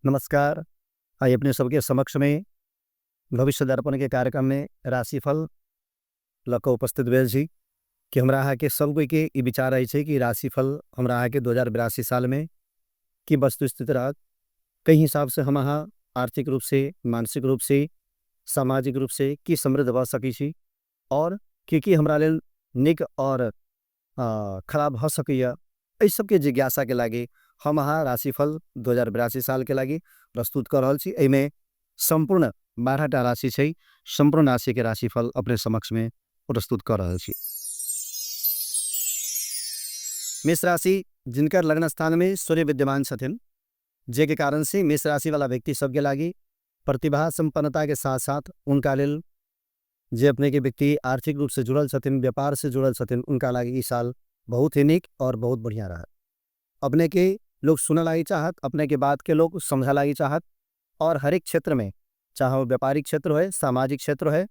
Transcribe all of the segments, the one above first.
नमस्कार। आइ अपने सबके समक्षमे भविष्य दर्पणके कार्यक्रममे राशिफल लऽ कऽ उपस्थित भेल छी कि हमरा अहाँके सब कोइके ई विचार रहै छै कि राशिफल हमरा अहाँके 2082 सालमे की वस्तु स्थिति रहत, कई हिसाबसँ हम अहाँ आर्थिक रूपसँ, मानसिक रूपसँ, सामाजिक रूपसँ की समृद्ध भऽ सकै छी आओर की की हमरा लेल नीक आओर खराब भऽ सकैए। एहि सबके जिज्ञासाके लागि हम अहाँ राशिफल 2082 सालके लागि प्रस्तुत कऽ रहल छी। एहिमे सम्पूर्ण 12टा राशि छै, सम्पूर्ण राशिके राशिफल अपने समक्षमे प्रस्तुत कऽ रहल छी। मेष राशि, जिनकर लग्न स्थानमे सूर्य विद्यमान छथिन, जाहिके कारणसँ मेष राशिवला व्यक्ति सबके लागि प्रतिभा सम्पन्नताके साथ साथ उनका लेल जे अपनेके व्यक्ति आर्थिक रूपसँ जुड़ल छथिन, व्यापारसँ जुड़ल छथिन, उनका लागि ई साल बहुत ही नीक और बहुत बढ़िआँ रहत। अपनेके लोग सुनऽ लागि चाहत, अपनेके बातके लोग समझऽ लागि चाहत और हरेक क्षेत्रमे, चाहे वो व्यापारिक क्षेत्र होय, सामाजिक क्षेत्र होय,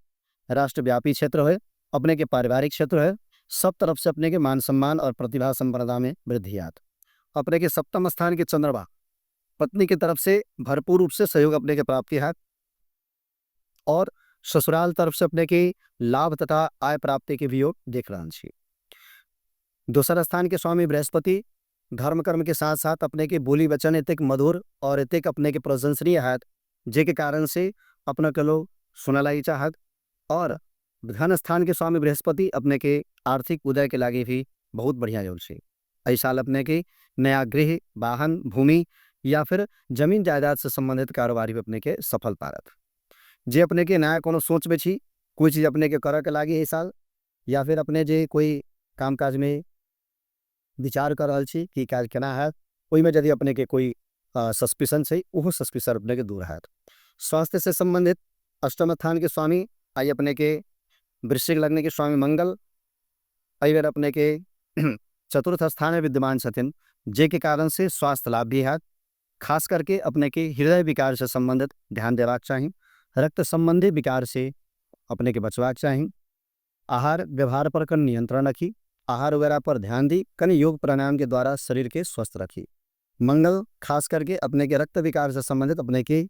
राष्ट्रव्यापी क्षेत्र होय, अपनेके पारिवारिक क्षेत्र होय, सब तरफसँ अपनेके मान सम्मान और प्रतिभा सम्पन्नतामे वृद्धि आयत। अपनेके सप्तम स्थानके चंद्रमा पत्नी के तरफ से भरपूर रूप से सहयोग अपने के प्राप्ति है और ससुराल तरफ से अपने के लाभ तथा आय प्राप्ति के भी योग देख रहल छी। दोसर स्थान के स्वामी बृहस्पति धर्म कर्म के साथ साथ अपने के बोली वचन एतेक मधुर और एतेक अपने के प्रशंसनीय हैत, जे के कारण से अपना के लोग सुनऽ लागि चाहत और धन स्थान के स्वामी बृहस्पति अपने के आर्थिक उदय के लागि भी बहुत बढ़िया योग छै। एहि साल अपने के नया गृह, वाहन, भूमि या फिर जमीन जायदाद से संबंधित कारोबारी भी अपने के सफल पारत। जे अपने के नया कोनो सोच में छी, कोई चीज अपने के करऽ के लागि एहि साल, या फिर अपने जे कोई काम काज में विचार कर रहल छी कि काज केना हैत, ओहिमे यदि अपने के कोई सस्पिशन छै, ओहो सस्पिशन अपने के दूर हैत। स्वास्थ्य से संबंधित अष्टम स्थान के स्वामी आइ अपने के वृश्चिक लग्न के स्वामी मंगल एहि बेर अपने के चतुर्थ स्थान में विद्यमान छथिन, जे के कारण से स्वास्थ्य लाभ भी हैत। खास करके अपने के हृदय विकार से संबंधित ध्यान देबाक चाही, रक्त संबंधी विकार से अपने के बचबाक चाही, आहार व्यवहार पर कनि नियंत्रण रखी, आहार वगैरह पर ध्यान दी, कनि योग प्राणायाम के द्वारा शरीर के स्वस्थ रखी। मंगल खास करके अपने के रक्त विकार से संबंधित अपने के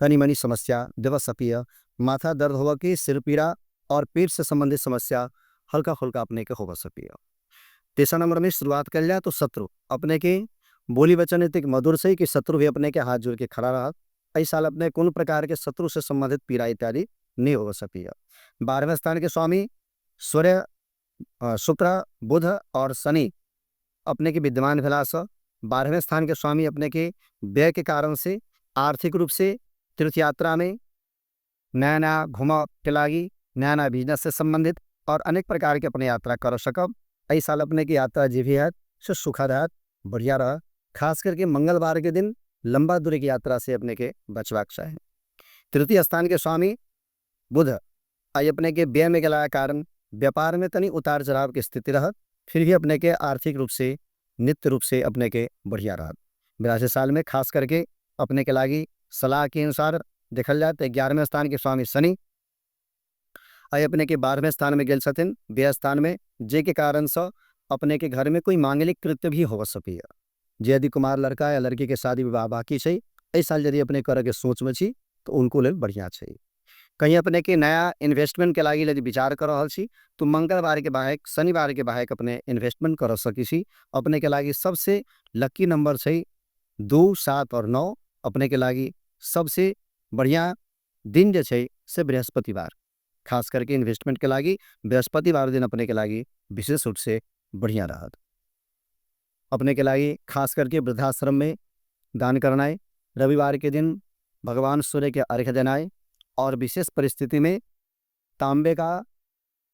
कनि मनि समस्या देव सकिए, माथा दर्द होवा के, सिर पीड़ा और पेट से संबंधित समस्या हल्का फुल्का अपने के होवा सकिए। तीसरा नंबर में शुरुआत कर लिया तो शत्रु अपने के बोली वचन इतने मधुर से कि शत्रु भी अपने के हाथ जोड़ के खड़ा रहा। एहि साल अपने कोनो प्रकार के शत्रु से संबंधित पीड़ा इत्यादि नहीं हो सकी। 12वें स्थान के स्वामी सूर्य, शुक्र, बुध और शनि अपने के विद्यमान भेला से 12वें स्थान के स्वामी अपने के व्यय के कारण से आर्थिक रूप से तीर्थ यात्रा में नया नया घूम के लागी, नया नया बिजनेस से संबंधित और अनेक प्रकार के अपने यात्रा कर सकब। एहि साल अपने की यात्रा जे भी है से सुखद है, बढ़िया रह। खास करके मंगलवार के दिन लंबा दूरी की यात्रा से अपने के बचबाक चाही। तृतीय स्थान के स्वामी बुध आई अपने के व्यय में गेला कारण व्यापार में तनी उतार चढ़ाव के स्थिति रहत, फिर भी अपने के आर्थिक रूप से नित्य रूप से अपने के बढ़िया रहत। 82 साल में खास करके अपने के लागी सलाह के अनुसार देखल जाए तो 11वें स्थान के स्वामी शनि आई अपने के 12वें स्थान में गेल छथिन, व्यय स्थान में, जे के कारण से अपने के घर में कोई मांगलिक कृत्य भी हो सकैए। जे यदि कुमार लड़का या लड़की के शादी विवाह बाकी छै, एहि साल यदि अपने करऽ के सोच में छी तो उनको लेल बढ़िया छै। कहीं अपने के नया इन्वेस्टमेंट के लागि यदि विचार कर रहल छी तो मंगलवार के बाहेक शनिवार के बाहेक अपने इन्वेस्टमेंट कर सकै छी। अपने के लागि सबसे लकी नंबर छै 2, 7 और 9। अपने के लागि सबसे बढ़िया दिन जे छै से बृहस्पतिवार, खास करके इन्वेस्टमेंट के लागि बृहस्पतिवार दिन अपने के लागि विशेष रूप से बढ़िया रहत। अपने के लागि खास करके वृद्धाश्रम में दान करनाइ, रविवार के दिन भगवान सूर्य के अर्घ्य देनाइ और विशेष परिस्थिति में तांबे का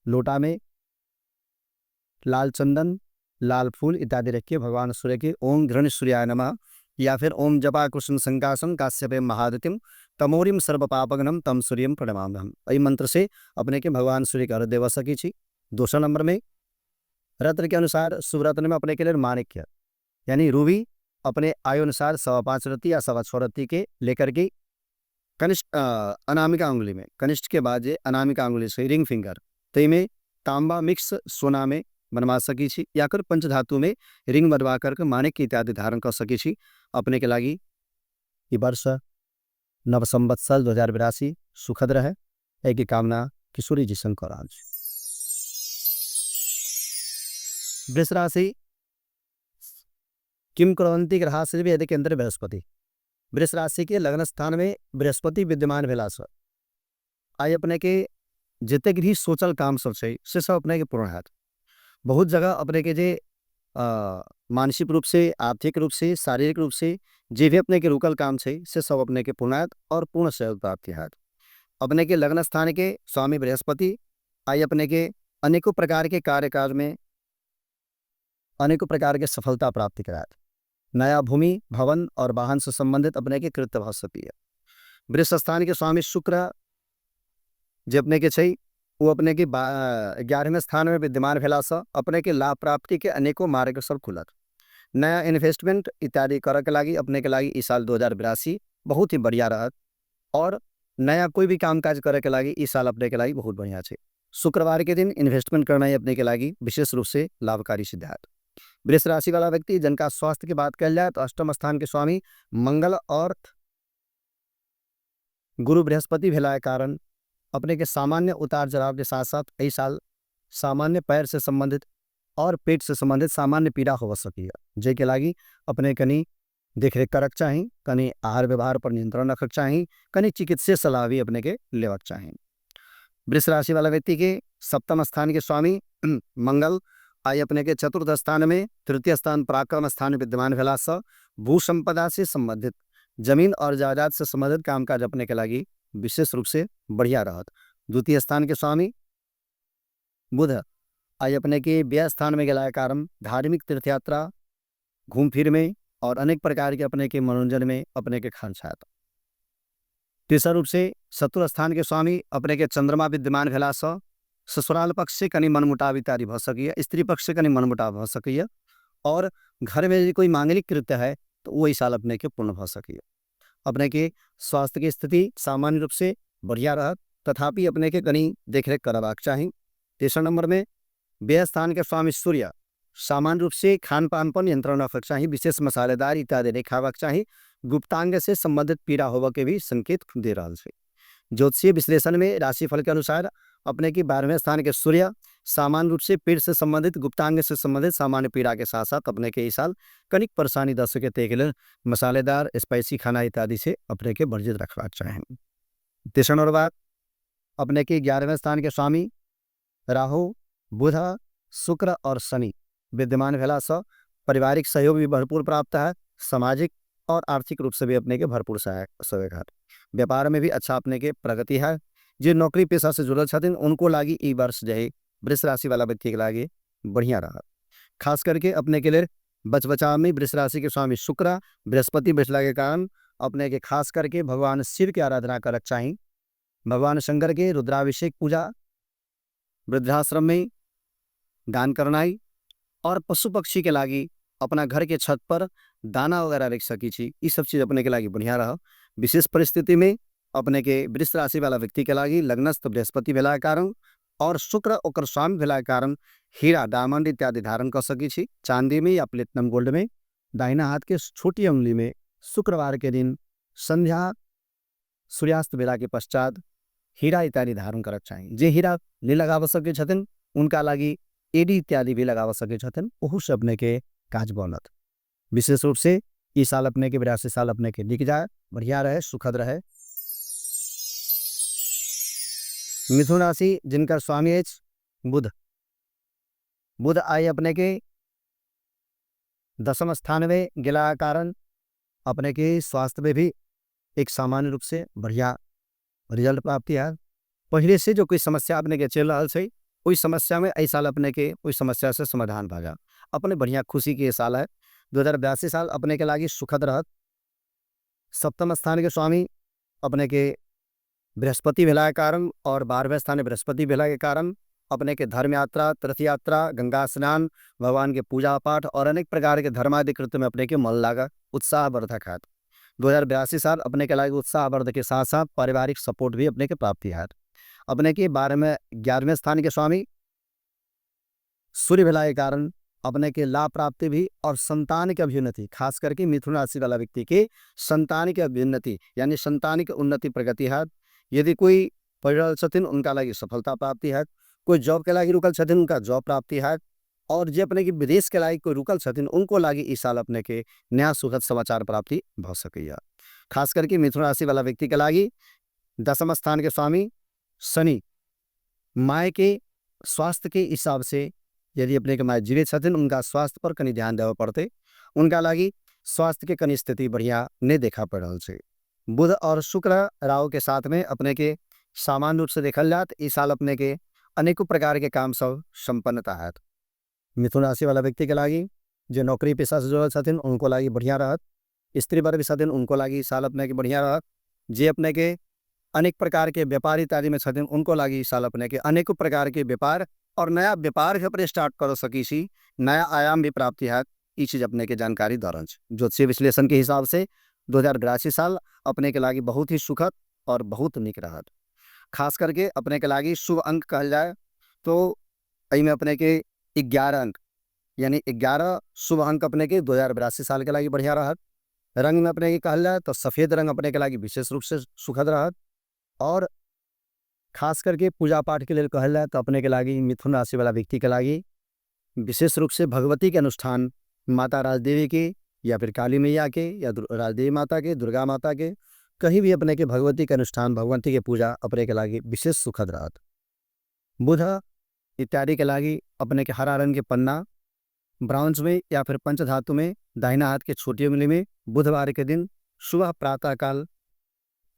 लोटा में लाल चंदन, लाल फूल इत्यादि रख के भगवान सूर्य के ओम घृण सूर्याय नमः या फिर ओम जपा कृष्ण संकासम काश्यपे महादितिम तमोरिम सर्वपापघ्नम तम सूर्यम प्रणमाम्यहम, एहि मंत्र से अपने के भगवान सूर्य के अर्घ्य देवा सकै छी। दोसर नंबर में रत्न के अनुसार शुभ रत्न में अपने के लिए माणिक्य यानी रूबी अपने आयु अनुसार 5.25 रत्ती या 6.25 रत्ती के लेकर के कनिष्ठ अनामिका उंगली में, कनिष्ठ के बाद जे अनामिका उंगली से रिंग फिंगर, तै तांबा मिक्स सोना में बनवा सकै छी या फिर पंचधातु में रिंग बनवा करके माणिक्य इत्यादि धारण कर सकै छी। अपने के लागि ई वर्ष नव संवत्सर 2082 सुखद रहे, एहिके कामना किशोरी जी संग कऽ रहल छी। वृष राशि, किम कुर्वन्ति ग्रहा से यदि केंद्र बृहस्पति। वृष राशि के लग्न स्थान में बृहस्पति विद्यमान भेला से आइ अपने के जतेक भी सोचल काम सब छै से सब अपने के पूर्ण हैत। बहुत जगह अपने के जे मानसिक रूप से, आर्थिक रूप से, शारीरिक रूप से जे भी अपने के रुकल काम छै से सब अपने के पूर्ण हैत और पूर्ण सहयोग प्राप्ति हैत। अपने के लग्न स्थान के स्वामी बृहस्पति आइ अपने के अनेकों प्रकार के कार्यकाल में अनेकों प्रकार के सफलता प्राप्ति करायत। नया भूमि, भवन और वाहन से संबंधित अपने के कृत्य भऽ सकैए। वृष स्थान के स्वामी शुक्र जे अपने के छै ओ अपने के 11वें स्थान में विद्यमान भेलासँ अपने के लाभ प्राप्ति के अनेकों मार्ग सब खुलत। नया इन्वेस्टमेंट इत्यादि करऽ के लागि अपने के लागि ई साल 2082 बहुत ही बढ़िया रहत और नया कोई भी काम काज करे के लागि ई साल अपने के लागि बहुत बढ़िया छै। शुक्रवार के दिन इन्वेस्टमेंट करना अपने के लागि विशेष रूप से लाभकारी सिद्ध हैत। वृष राशि वाला व्यक्ति जिनका स्वास्थ्य की बात कल जाए तो अष्टम स्थान के स्वामी मंगल और गुरु बृहस्पति भेला के कारण अपने के सामान्य उतार चढ़ाव के साथ साथ एहि साल सामान्य पैर से संबंधित और पेट से संबंधित सामान्य पीड़ा हो सकैए, जाहिके लागि अपने कनि देखरेख करक चाही, कनि आहार व्यवहार पर नियंत्रण रखक चाही, कनि चिकित्सीय सलाह भी अपने के लेबाक चाही। वृष राशि वाला व्यक्ति के सप्तम स्थान के स्वामी मंगल आइ अपने के चतुर्थ स्थान में तृतीय स्थान पराक्रम स्थान विद्यमान भेलासँ भू संपदा से संबंधित जमीन और जायदाद से संबंधित कामकाज अपने के लागि विशेष रूप से बढ़िया रहत। द्वितीय स्थान के स्वामी बुध आइ अपने के व्यय स्थान में गेला के कारण धार्मिक तीर्थ यात्रा, घूम फिर में और अनेक प्रकार के अपने के मनोरंजन में अपने के खर्च हैत। तेसर रूप से शत्रु स्थान के स्वामी अपने के चंद्रमा विद्यमान भेलासँ ससुराल पक्ष से कनि मनमुटाव इत्यादि भऽ सकैए, स्त्री पक्ष से कनि मनमुटाव भऽ सकैए और घर में यदि कोई मांगलिक कृत्य है तो वो साल अपने के पूर्ण भऽ सकैए। अपने के स्वास्थ्य के स्थिति सामान्य रूप से बढ़िया रहत, तथापि अपने के कनि देखरेख करबाक चाही। तेसर नंबर में व्यय स्थान के स्वामी सूर्य सामान्य रूप से खान पान पर नियंत्रण रखक चाही, विशेष मसालेदार इत्यादि नहीं खाबाक चाही। गुप्तांग से संबंधित पीड़ा होबऽ के भी संकेत दे रहल छै। ज्योतिषीय विश्लेषण में राशिफल के अनुसार अपने के 12वें स्थान के सूर्य सामान्य रूप से पेट से संबंधित गुप्तांग से संबंधित सामान्य पीड़ा के साथ साथ अपने के इस साल कनिक परेशानी दऽ सके, ताहि के लेल मसालेदार स्पाइसी खाना इत्यादि से अपने के वर्जित रखबाक चाही। तेसर नंबर बात अपने के 11वें स्थान के स्वामी राहु, बुध, शुक्र और शनि विद्यमान भेलासँ पारिवारिक सहयोग भी भरपूर प्राप्त है, सामाजिक और आर्थिक रूप से भी अपने के भरपूर सहयोग है। व्यापार में भी अच्छा अपने के प्रगति है। जे नौकरी पेशा से जुड़ल छथिन उनको लागी ई वर्ष जे है वृष राशि वाला व्यक्ति के लागी बढ़िया रहा। खास करके अपने के लिए बच बचाव में वृष राशि के स्वामी शुक्र बृहस्पति बैठला के कारण अपने के खास करके भगवान शिव के आराधना करक चाही। भगवान शंकर के रुद्राभिषेक पूजा, वृद्धाश्रम में दान करनाई और पशु पक्षी के लागी अपना घर के छत पर दाना वगैरह रख सकी छी, ई सब चीज़ अपने के लागी बढ़िया रहा। विशेष परिस्थिति में अपने के वृष राशि वाला व्यक्ति के लागी लग्नस्थ बृहस्पति भेला के कारण और शुक्र ओकर स्वामी भेला के कारण हीरा डायमंड इत्यादि धारण कर सकी छी। चांदी में या प्लेटिनम गोल्ड में दाहिना हाथ के छोटी उंगली में शुक्रवार के दिन संध्या सूर्यास्त बेला के पश्चात हीरा इत्यादि धारण करक चाही। जे हीरा नहीं लगाव सके छथिन उनका लागी एडी इत्यादि भी लगाव सके छथिन, ओहू से अपने के काज बनत। विशेष रूप से ई साल अपने के 82 साल अपने के निक जाए, बढ़िया रहे, सुखद रहे। मिथुन राशि जिनका स्वामी अछि बुध, बुध आइ अपने के दशम स्थान में गेला के कारण अपने के स्वास्थ्य में भी एक सामान्य रूप से बढ़िया रिजल्ट प्राप्ति है। पहले से जो कोई समस्या अपने के चल रहा है ओहि समस्या में एहि साल अपने के ओहि समस्या से समाधान भऽ जायत। अपने बढ़िया खुशी के साल है। 2082 साल अपने के लागी सुखद रहत। सप्तम स्थान के स्वामी अपने के बृहस्पति भेला के कारण और 12वें स्थान बृहस्पति भेला के कारण अपने के धर्म यात्रा, तीर्थ यात्रा, गंगा स्नान, भगवान के पूजा पाठ और अनेक प्रकार के धर्मादि कृत्य में अपने के मन लागा उत्साहवर्धक हैत। 2082 साल अपने के लागी उत्साहवर्धक के साथ साथ पारिवारिक सपोर्ट भी अपने के प्राप्ति हैत। अपने के 12वें 11वें स्थान के स्वामी सूर्य भेला के कारण अपने के लाभ प्राप्ति भी और संतान के अभ्युन्नति, खास करके मिथुन राशि वाला व्यक्ति के संतान के अभ्युन्नति यानी संतान के उन्नति प्रगति हैत। यदि कोई पढ़ि रहल छथिन उनका लागि सफलता प्राप्ति हैत, कोई जॉब के लागि रुकल छथिन उनका जॉब प्राप्ति हैत, और जे अपने के विदेश के लागि कोई रुकल छथिन उनको लागि इस साल अपने के नया सुखद समाचार प्राप्ति भ सकैया। खास करके मिथुन राशि वाला व्यक्ति के लागि दशम स्थान के स्वामी शनि my के स्वास्थ्य के हिसाब से यदि अपने के my जीवित छथिन उनका स्वास्थ्य पर कनि ध्यान देवे पड़ते, उनका लागि स्वास्थ्य के कनि स्थिति बढ़िया नहीं देखा पड़ रहा है। बुध और शुक्र राहु के साथ में अपने के सामान्य रूप से देखल जात इस साल अपने के अनेकों प्रकार के काम सब संपन्नता है। मिथुन राशि वाला व्यक्ति के लागि जो नौकरी पेशा से जुड़ल छथिन उनको लागि बढ़िया रहत, स्त्री वर्ग छथिन उनको लागि इस साल अपने के बढ़िया रहत, जे अपने के अनेक प्रकार के व्यापार इत्यादि में छथिन उनको लागि इस साल अपने के अनेकों प्रकार के व्यापार और नया व्यापार भी अपने स्टार्ट कर सकी छी, नया आयाम भी प्राप्ति है। ई चीज अपने के जानकारी दऽ रहल छै। ज्योतिषीय विश्लेषण के हिसाब से 2082 साल अपने के लागि बहुत ही सुखद और बहुत निक रहत। खास करके अपने के लागि शुभ अंक कहल जाए तो एहिमे अपने के 11 अंक यानी 11 शुभ अंक अपने के 2082 साल के लागि बढ़िया रहत। रंग में अपने के कहल जाए तो सफेद रंग अपने के लागि विशेष रूप से सुखद रहत। और खास करके पूजा पाठ के लिए कहल जाए तो अपने के लागि मिथुन राशि वाला व्यक्ति के लागि विशेष रूप से भगवती के अनुष्ठान माता राजदेवी के या फिर काली मैया के या राजदेवी माता के, दुर्गा माता के, कहीं भी अपने के भगवती के अनुष्ठान भगवती के पूजा अपने के लागि विशेष सुखद रहत। बुध इत्यादि के लागि अपने के हरा रंग के पन्ना ब्राउन्स में या फिर पंचधातु में दाहिना हाथ के छोटी उंगली में बुधवार के दिन सुबह प्रातःकाल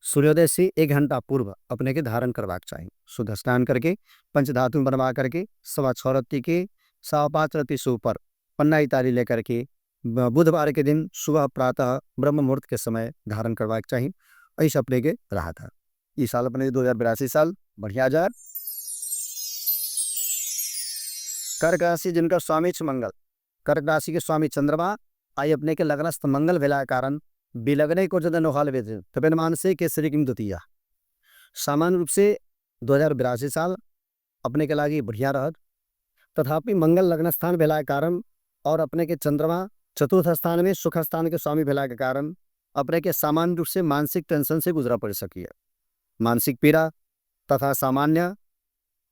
सूर्योदय से 1 घंटा पूर्व अपने के धारण करवाक चाहिए। शुद्ध स्नान करके पंचधातु में बनवा करके 6.25 रत्ती के 5.25 रत्ती से ऊपर पन्ना इत्यादि लेकर के बुधवार के दिन सुबह प्रातः ब्रह्म मुहूर्त के समय धारण करवाक चाहिए। ऐसा अपने के रहा था। इस साल अपने 2082 साल बढ़िया जाए। कर्क राशि जिनका स्वामी छ मंगल, कर्क राशि के स्वामी चंद्रमा आई अपने के लग्नस्थ मंगल भेला के कारण विलग्न को जब नोहाल भेजे तबे मान से केसरी किम द्वितीया। सामान्य रूप से 2082 साल अपने के लागि बढ़िया रहत। तथापि मंगल लग्न स्थान भेला के कारण और अपने के चंद्रमा चतुर्थ स्थान में सुख स्थान के स्वामी भेला के कारण अपने के सामान्य रूप से मानसिक टेंशन से गुजरा पड़ सकी है। मानसिक पीड़ा तथा सामान्य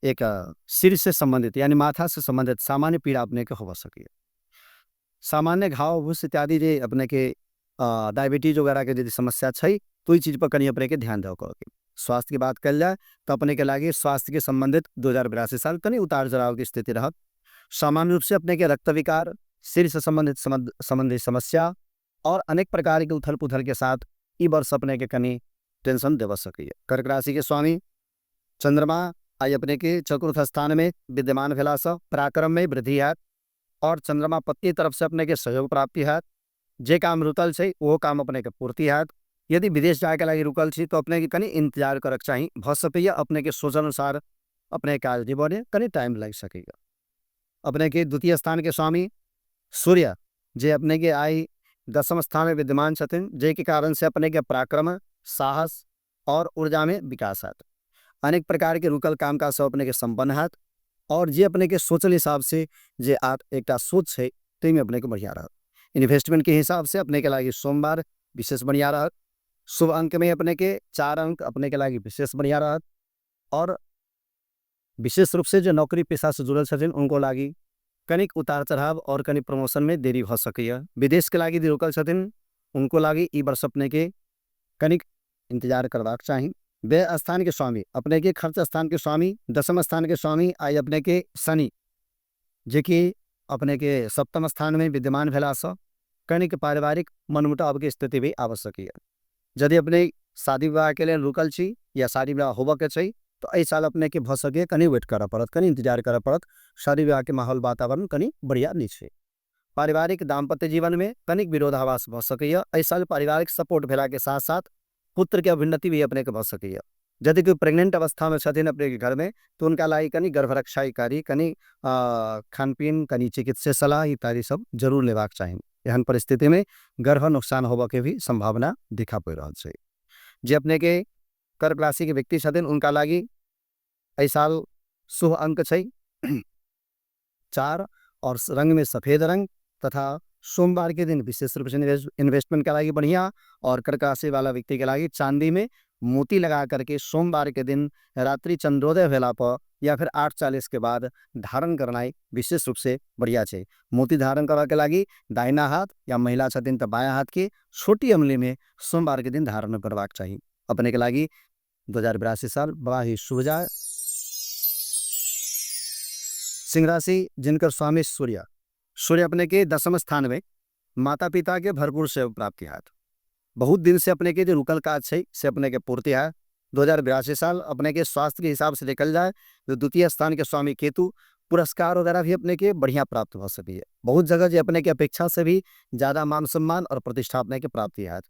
एक सिर से संबंधित यानी माथा से संबंधित सामान्य पीड़ा अपने के हो सकी है। सामान्य घाव भूस इत्यादि जे अपने के डायबिटीज वगैरह के यदि समस्या छै तो इस चीज पर कनी अपने के ध्यान देव के। स्वास्थ्य की बात कल जाए तो अपने के लागे स्वास्थ्य के संबंधित 2082 साल कनी उतार चढ़ाव की स्थिति रहत। सामान्य रूप से अपने के रक्त विकार, सिर से संबंधित संबंधी समस्या और अनेक प्रकार के उथल पुथल के साथ ई वर्ष अपने के कनी टेंशन देव सकी। कर्क राशि के स्वामी चंद्रमा आई अपने के चतुर्थ स्थान में विद्यमान भेला से पराक्रम में वृद्धि हैत और चंद्रमा पत्नी तरफ से अपने के सहयोग प्राप्ति हैत। जे काम रुकल छै वो काम अपने के पूर्ति हैत। यदि विदेश जाए के लागि रुकल छी तो अपने के कनी इंतजार करक चाही, भ सकैया अपने के सोच अनुसार अपने काज नहीं बने, कनी टाइम लागि सकैया। अपने के द्वितीय स्थान के स्वामी सूर्य जे अपने के आई दशम स्थान में विद्यमान छथिन, जे के कारण से अपने के पराक्रम, साहस और ऊर्जा में विकास हैत। अनेक प्रकार के रुकल काम काज सब अपने के संपन्न हैत और जे अपने के सोचल हिसाब से जे आप एकटा सोच है ताहिमे अपने के बढ़िया रहत। इन्वेस्टमेंट के हिसाब से अपने के लागि सोमवार विशेष बढ़िया रहत। शुभ अंक में अपने के 4 अंक अपने के लागि विशेष बढ़िया रहत और विशेष रूप से जो नौकरी पेशा से जुड़ल छथिन उनको लागि कनिक उतार चढ़ाव और कनि प्रमोशन में देरी भ सकैया। विदेश के लागि रुकल छथिन उनको लागि ई वर्ष अपने के कनिक इंतजार करबाक चाही। व्यय स्थान के स्वामी अपने के खर्च स्थान के स्वामी दशम स्थान के स्वामी आई अपने के शनि जे कि अपने के सप्तम स्थान में विद्यमान भेला से कनिक पारिवारिक मनमुटाव के स्थिति भी आवश्यक है। यदि अपने शादी विवाह के लिए रुकल छी या शादी विवाह होबऽ के छै तो एहि साल अपने के भऽ सकैए कनि वेट करऽ पड़त, कनि इंतजार करऽ पड़त। शादी विवाह के माहौल वातावरण कनि बढ़िया नहीं छै। पारिवारिक दाम्पत्य जीवन में कनिक विरोधाभास भऽ सकैए। एहि साल पारिवारिक सपोर्ट भेला के साथ साथ पुत्र के अभ्युन्नति भी अपने के भऽ सकैए। यदि कोई प्रेग्नेंट अवस्था में छथिन अपने के घर में तो उनका लागि कनि गर्भरक्षा इत्यादि, कनि खानपीन, कनि चिकित्सीय सलाह इत्यादि सब जरूर लेबाक चाही। एहन परिस्थिति में गर्भ नुकसान होबऽ के भी संभावना देखा पड़ि रहल छै। जे अपने के कर्क राशि के व्यक्ति छथिन उनका लागि एहि साल शुभ अंक छै 4 और रंग में सफेद रंग तथा सोमवार के दिन विशेष रूप से इन्वेस्टमेंट के लागि बढ़िया। और कर्क राशि वाला व्यक्ति के लागि चांदी में मोती लगा करके सोमवार के दिन रात्रि चंद्रोदय भेला पर या फिर 8:40 के बाद धारण करनाइ विशेष रूप से बढ़िया छै। मोती धारण करऽ के लागि दाहिना हाथ या महिला छथिन तऽ बायां हाथ के छोटी अंगुली में सोमवार के दिन धारण करबाक चाही। अपने के लागि 2082 साल बड़ा ही शुभ जाए। सिंह राशि जिनकर स्वामी सूर्य, सूर्य अपने के दशम स्थान में माता पिता के भरपूर सहयोग प्राप्ति हैत। बहुत दिन से अपने के जो रुकल काज छै से अपने के पूर्ति है। 2082 साल अपने के स्वास्थ्य के हिसाब से देखल जाए तो द्वितीय स्थान के स्वामी केतु पुरस्कार वगैरह भी अपने के बढ़िया प्राप्त हो सकी है। बहुत जगह जो अपने के अपेक्षा से भी ज्यादा मान सम्मान और प्रतिष्ठा अपने के प्राप्ति है।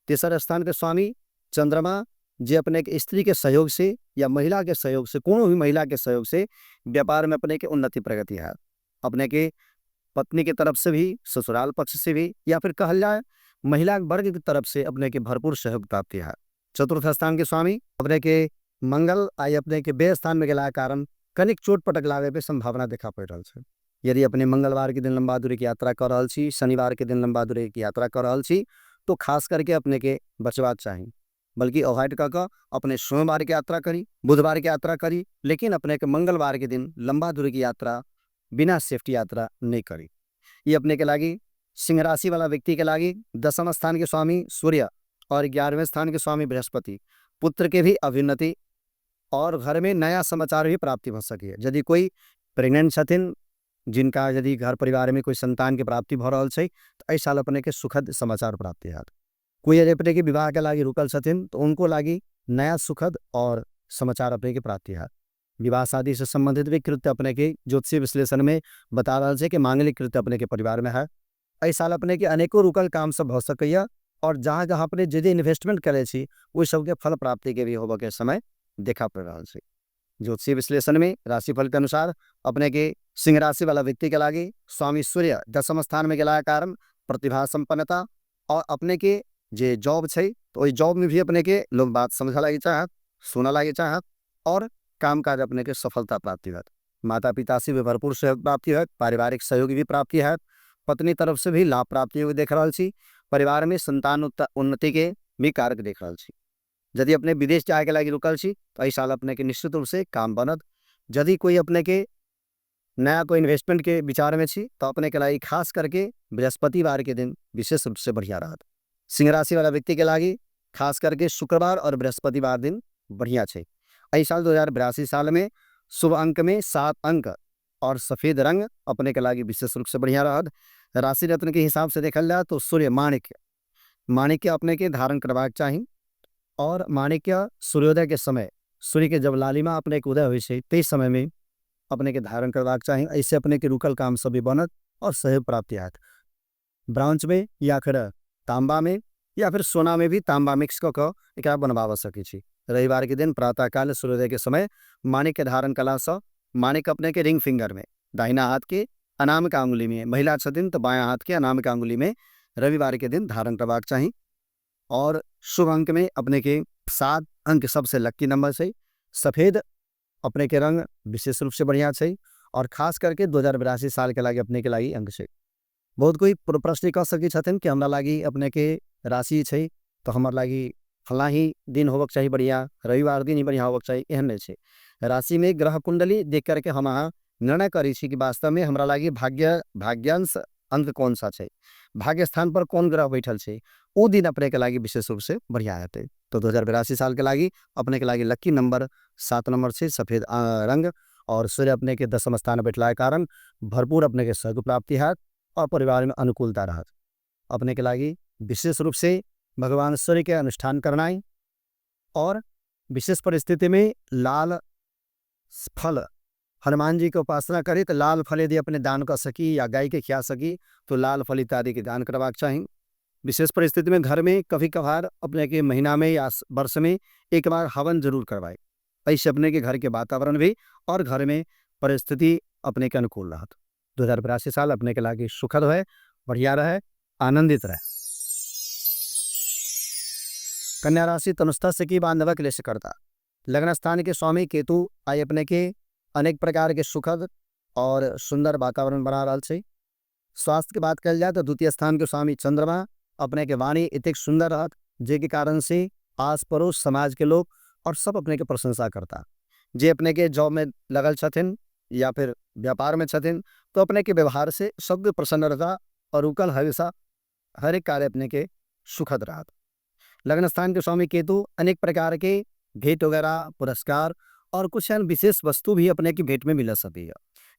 तीसरा स्थान के स्वामी चंद्रमा जे अपने के स्त्री के सहयोग से या महिला के सहयोग से, कोनो भी महिला के सहयोग से व्यापार में अपने के उन्नति प्रगति है। अपने के पत्नी के तरफ से भी, ससुराल पक्ष से भी, या फिर कहल जाए महिला वर्ग की तरफ से अपने के भरपूर सहयोग प्राप्ति है। चतुर्थ स्थान के स्वामी अपने के मंगल आई अपने के व्यय स्थान में गेला के कारण कनिक चोट पटक लागे पे संभावना देखा पड़ रहा है। यदि अपने मंगलवार के दिन लंबा दूरी की यात्रा कर रहल छी, शनिवार के दिन लंबा दूरी की यात्रा कर रहल छी, तो खास करके अपने के बचबाक चाही, बल्कि अवॉइड कऽ कऽ अपने सोमवार के यात्रा करी, बुधवार के यात्रा करी, लेकिन अपने के मंगलवार के दिन लंबा दूरी की यात्रा बिना सेफ्टी यात्रा नहीं करी। ये अपने के लागी सिंह राशि वाला व्यक्ति के लागी दशम स्थान के स्वामी सूर्य और 11वें स्थान के स्वामी बृहस्पति, पुत्र के भी अभ्युन्नति और घर में नया समाचार भी प्राप्ति हो सके। यदि कोई प्रेग्नेंट छथिन जिनका यदि घर परिवार में कोई संतान के प्राप्ति भ रहल छै तो एहि साल अपने के सुखद समाचार प्राप्ति हैत। कोई यदि अपने के विवाह के लागी रुकल छथिन तो उनको लागी नया सुखद और समाचार अपने के प्राप्ति हैत। विवाह शादी से संबंधित भी कृत्य अपने के ज्योतिषीय विश्लेषण में बता रहल छै कि मांगलिक कृत्य अपने के परिवार में है। एहि साल अपने के अनेकों रुकल काम सब भ सकैया और जहाँ जहाँ अपने जे जे इन्वेस्टमेंट करै छी ओहि सबके फल प्राप्ति के भी होबऽ के समय देखा पड़ रहल छै। ज्योतिषीय विश्लेषण में राशिफल के अनुसार अपने के सिंह राशि वाला व्यक्ति के लागी स्वामी सूर्य दशम स्थान में गेला के कारण प्रतिभा संपन्नता और अपने के जे जॉब छै तो ओहि जॉब में भी अपने के लोग बात समझऽ लागी चाहत, सुनऽ लागी चाहत और काम काज अपने के सफलता प्राप्ति होत। माता पिता से भी भरपूर सहयोग प्राप्ति होत, पारिवारिक सहयोग भी प्राप्ति होत, पत्नी तरफ से भी लाभ प्राप्ति हो देख रहल छी, परिवार में संतान उन्नति के भी कारक देख रहल छी। यदि अपने विदेश जाए के लागी रुकल छी तो एहि साल अपने के निश्चित रूप से काम बनत। यदि कोई अपने के नया कोई इन्वेस्टमेंट के विचार में छी तो अपने के लागी खास करके बृहस्पतिवार के दिन विशेष रूप से बढ़िया रहत। सिंह राशि वाला व्यक्ति के लागी खास करके शुक्रवार और बृहस्पतिवार दिन बढ़िया छै। एहि साल 2082 साल में शुभ अंक में 7 अंक और सफेद रंग अपने के लागी विशेष रूप से बढ़िया रहत। राशि रत्न के हिसाब से देखल जाए तो सूर्य माणिक्य, माणिक्य अपने के धारण करबाक चाही और माणिक्य सूर्योदय के समय सूर्य के जब लालिमा अपने के उदय होइ छै तै समय में अपने के धारण करबाक चाही। ऐसे अपने के रुकल काम सब भी बनत और सहयोग प्राप्ति हैत। ब्रांच में या फिर तांबा में या फिर सोना में भी तांबा मिक्स कऽ कऽ एकरा बनबाबऽ सकै छी। रविवार के दिन प्रातःकाल सूर्योदय के समय माणिक्य धारण कयलासँ माणिक अपने के रिंग फिंगर में दाहिना हाथ के अनामिका अंगुली में, महिला छथिन तऽ बायां हाथ के अनामिका अंगुली में रविवार के दिन धारण करबाक चाही। और शुभ अंक में अपने के 7 अंक सबसे लक्की नंबर छै। सफेद अपने के रंग विशेष रूप से बढ़िया छै और खास करके 2082 साल के लागी अपने के लागी अंक छै। बहुत कोई प्रश्न कऽ सकै छथिन कि हमरा लागी अपने के राशि छै तऽ हमर लागी फलां ही दिन होबक चाही बढ़िया, रविवार दिन ही बढ़िया होबक चाही, एहन नहि छै। राशि में ग्रह कुंडली देख करके हम अहाँ निर्णय करै छी कि वास्तव में हमरा लागी भाग्यांश अंक कौन सा छै, भाग्य स्थान पर कौन ग्रह बैठल छै, ओ दिन अपने के लागी विशेष रूप से बढ़िया हेतै। तो 2082 साल के लागी अपने के लागी लक्की नंबर 7 नंबर छै, सफेद रंग और सूर्य अपने के दशम स्थान बैठला के कारण भरपूर अपने के सहयोग प्राप्ति हैत और परिवार में अनुकूलता रहत। अपने के लागी विशेष रूप से भगवान सूर्य के अनुष्ठान करनाइ और विशेष परिस्थिति में लाल फल हनुमान जी के उपासना करी तो लाल फल यदि अपने दान कर सकी या गाय के खिया सकी तो लाल फल इत्यादि के दान करबाक चाही। विशेष परिस्थिति में घर में कभी कभार अपने के महीना में या वर्ष में एक बार हवन जरूर करवाए, ऐसे अपने के घर के वातावरण भी और घर में परिस्थिति अपने के अनुकूल रहत। 2082 साल अपने के लागी सुखद है, बढ़िया रहे, आनंदित रहे। कन्या राशि तनुस्था से की बांधव क्लेश करता। लग्न स्थान के स्वामी केतु आई अपने के अनेक प्रकार के सुखद और सुंदर वातावरण बना रहल छै। स्वास्थ्य के बात कयल जाय तऽ द्वितीय स्थान के स्वामी चंद्रमा अपने के वाणी एतेक सुंदर रहत जाहिके कारण से आस पड़ोस समाज के लोग और सब अपने के प्रशंसा करता। जे अपने के जॉब में लगल छथिन या फिर व्यापार में छथिन तो अपने के व्यवहार से सब प्रसन्न रहता और रुकल हमेशा हरेक कार्य अपने के सुखद रहत। लग्न स्थान के स्वामी केतु अनेक प्रकार के भेंट वगैरह, पुरस्कार और कुछ एहन विशेष वस्तु भी अपने के भेंट में मिल सकैए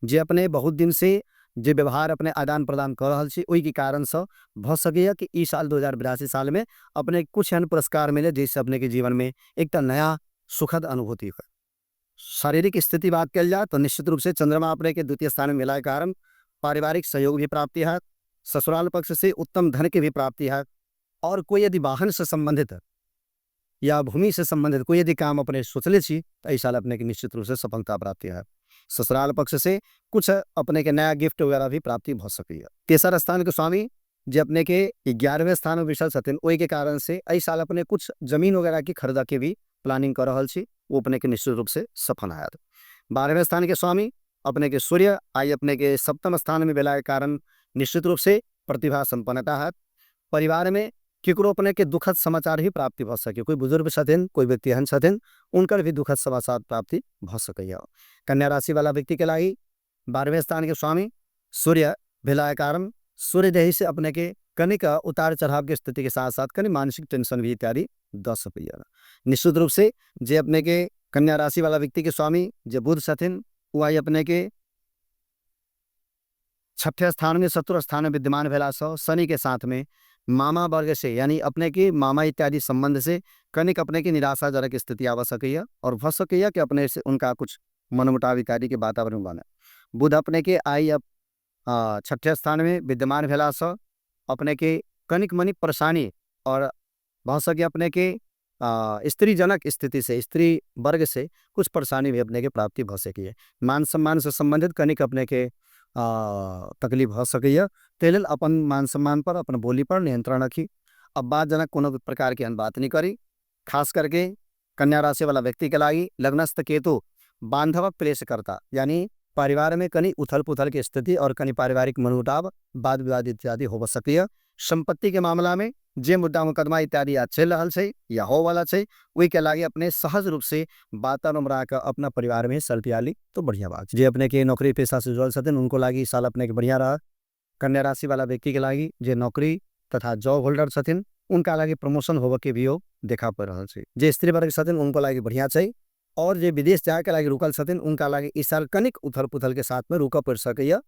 जे अपने बहुत दिन से जे व्यवहार अपने आदान प्रदान कऽ रहल छी ओहिके कारणसँ भऽ सकैए कि ई साल 2082 सालमे अपने कुछ एहन पुरस्कार मिले जाहिसँ अपने के जीवन में एकटा नया सुखद अनुभूति हो। शारीरिक स्थिति बात कयल जाय तो निश्चित रूप से चंद्रमा अपने के द्वितीय स्थान में मिला के कारण पारिवारिक सहयोग भी प्राप्ति है, ससुराल पक्ष से उत्तम धन की भी प्राप्ति है और कोई यदि वाहन से संबंधित या भूमि से संबंधित कोई यदि काम अपने सोचले छी तो एहि साल अपने के निश्चित रूप से सफलता प्राप्ति है। ससुराल पक्ष से कुछ अपने के नया गिफ्ट वगैरह भी प्राप्ति भ सकैए। तेसर स्थान के स्वामी जे अपने के 11वें स्थान में बैसल छथिन ओहि के कारण से एहि साल अपने कुछ जमीन वगैरह की खरीद के भी प्लानिंग कर रहल छी, वो अपने के निश्चित रूप से सफल हैत। 12वें स्थान के स्वामी अपने के सूर्य आई अपने के सप्तम स्थान में भेला के कारण निश्चित रूप से प्रतिभा संपन्नता हैत। परिवार में केकरो अपने के दुखद समाचार ही प्राप्ति भ सके, कोई बुजुर्ग छथिन, कोई व्यक्ति एहन छथिन, उनकर भी दुखद समाचार प्राप्ति भ सकैए। कन्या राशि वाला व्यक्ति के लागि 12वें स्थान के स्वामी सूर्य भेला के कारण सूर्य देही से अपने के कनिक उतार चढ़ाव के स्थिति के साथ साथ कनि मानसिक टेंशन भी इत्यादि द सकैए। निश्चित रूप से जे अपने के कन्या राशि वाला व्यक्ति के स्वामी जे बुध छथिन वो आई अपने के छठे स्थान में शत्रु स्थान में विद्यमान भेलासँ शनि के साथ में मामा वर्ग से यानी अपने के मामा इत्यादि संबंध से कनिक अपने के निराशाजनक स्थिति आबि सकैए और भ सकैए कि अपने से उनका कुछ मनमुटाव इत्यादि के वातावरण बने। बुध अपने के आई अब छठे स्थान में विद्यमान भेलासँ अपने के कनिक मनिक परेशानी और भ सके अपने के स्त्रीजनक स्थिति से, स्त्री वर्ग से कुछ परेशानी भी अपने के प्राप्ति भ सकैए। मान सम्मान से संबंधित कनिक अपने के तकलीफ भ सकैए। ताहि लेल अपन मान सम्मान पर, अपन बोली पर नियंत्रण रखी। अब बात जनक कोनो भी प्रकार के एहन बात नहीं करी। खास करके कन्या राशि वाला व्यक्ति के लागि लग्नस्थ केतु बांधवक क्लेश करता, यानी परिवार में कनि उथल पुथल के स्थिति और कनि पारिवारिक मनमुटाव, वाद विवाद इत्यादि हो सकैए। संपत्ति के मामला में जे मुद्दा मुकदमा इत्यादि या चलि रहल छै या हो वाला छै ओहिके लागि अपने सहज रूप से वातावरण बना कऽ अपना परिवार में सल्टिया ली तो बढ़िया बात। जे अपने के नौकरी पेशा से जुड़ल छथिन उनको लागि साल अपने के बढ़िया रहत। कन्या राशि वाला व्यक्ति के लागि जे नौकरी तथा जॉब होल्डर छथिन उनका लागि प्रमोशन होबऽ के भी योग देखा पड़ि रहल छै। जे स्त्री वर्ग छथिन उनको लागि बढ़िया छै और जे विदेश जाय के लागि रुकल छथिन उनका लागि इस साल कनिक उथल पुथल के साथ में रुकऽ पड़ि सकैए,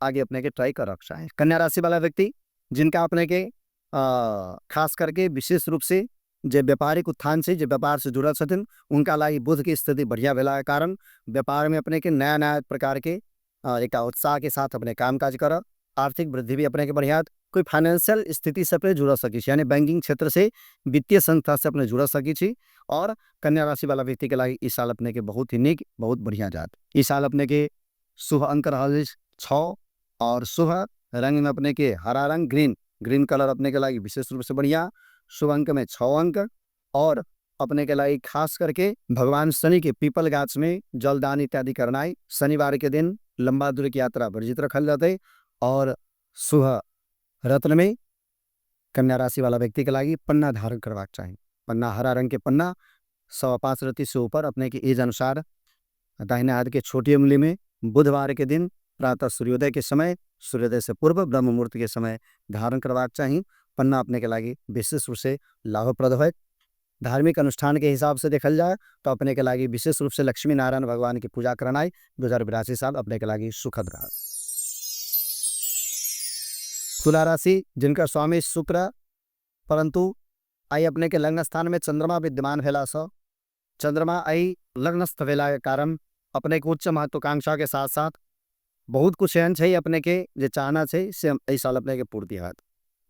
आगे अपने के ट्राई करक चाही। कन्या राशि वाला व्यक्ति जिनका अपने के खास करके विशेष रूप से जे व्यापारिक उत्थान छै, जे व्यापार से जुड़ल छथिन उनका लागि बुध के स्थिति बढ़िया भेला के कारण व्यापार में अपने के नया नया प्रकार के एक उत्साह के साथ अपने काम काज करब, आर्थिक वृद्धि भी अपने के बढ़िया, कोई फाइनेंशियल स्थिति से अपने जुड़ सकै छी, यानी बैंकिंग क्षेत्र से, वित्तीय संस्था से अपने जुड़ सकै छी और कन्या राशि वाला व्यक्ति के लागि इस साल अपने के बहुत ही नीक, बहुत बढ़िया जात। इस साल अपने के शुभ अंक रहल अछि 6 और शुभ रंग में अपने के हरा रंग, ग्रीन, ग्रीन कलर अपने के लागि विशेष रूप से बढ़िया, शुभ अंक में 6 अंक और अपने के लागि खास करके भगवान शनि के पीपल गाछ में जलदान इत्यादि करनाइ, शनिवार के दिन लंबा दूरी की यात्रा वर्जित रखल जाते और शुभ रत्न में कन्या राशि वाला व्यक्ति के लागि पन्ना धारण करबाक चाही। पन्ना हरा रंग के पन्ना 5.25 रत्ती से ऊपर अपने के एज अनुसार दाहिने हाथ के छोटी उंगली में बुधवार के दिन प्रातः सूर्योदय के समय, सूर्योदय से पूर्व ब्रह्म मुहूर्त के समय धारण करबाक चाही। पन्ना अपने के लागि विशेष रूप से लाभप्रद है। धार्मिक अनुष्ठान के हिसाब से देखल जाए तो अपने के लागि विशेष रूप से लक्ष्मी नारायण भगवान की पूजा करनाइ 2082 साल अपने के लागि सुखद रहा। तुला राशि जिनका स्वामी शुक्र परंतु आई अपने के लग्न स्थान में चंद्रमा विद्यमान भेला सँ चंद्रमा आई लग्नस्थ भेला के कारण अपने के उच्च महत्वाकांक्षा के साथ साथ बहुत कुछ एहन छै अपने के जे चाहना छै से एहि साल अपने के पूर्ति होयत।